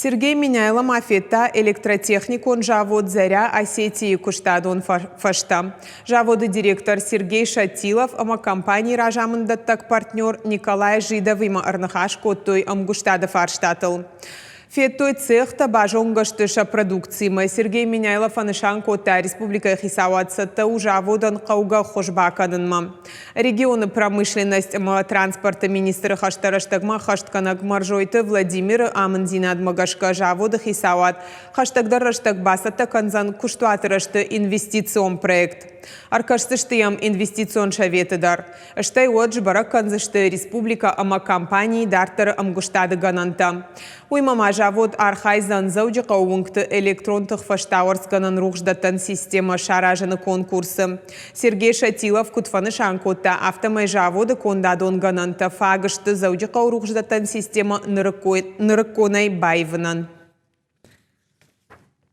Сергей Меняйло ма федта электротехникон завод «Заря Осетии» куыстадон фӕзтӕ. Заводы директор Сергей Шатилов ӕмӕ компанийы разамынддӕттӕг партнер Николай Жидовимӕ ӕрныхас кодтой ӕмгуыстады фарстатыл. Федтой цехтӕ, базонгӕ сты сӕ продукциимӕ. Сергей Меняйло фӕнысан кодта, республикӕйы хицауад цӕттӕ у заводӕн хъӕугӕ ӕххуыс бакӕнынмӕ. Регионы промышленность ӕмӕ транспорты министры хӕстӕ рӕстӕгмӕ ӕххӕстгӕнӕг Мӕрзойты Владимиры амынддзинадмӕ гӕсгӕ заводы хицауад хӕстӕгдӕр рӕстӕг бацӕттӕ кӕндзӕн куыстуаты рӕзты инвестицион проект. Ӕркӕсдзысты йӕм инвестицион советы дӕр. Стӕй уӕд сбӕрӕг кӕндзысты республикӕ ӕмӕ компанийы дарддӕры ӕмгуыстады гӕнӕнтӕ. Уыимӕ ма завод архайдзӕн Дзӕуджыхъӕуы уынгты электрон тых фӕстауӕрцгӕнӕн рухсдӕттӕн системӕ саразыны конкурсы. Сергей Шатилов куыд фӕнысан кодта, афтӕмӕй заводы кондадон гӕнӕнтӕ фаг сты Дзӕуджыхъӕуы рухсдӕттӕн системӕ нырыкконӕй баивынӕн.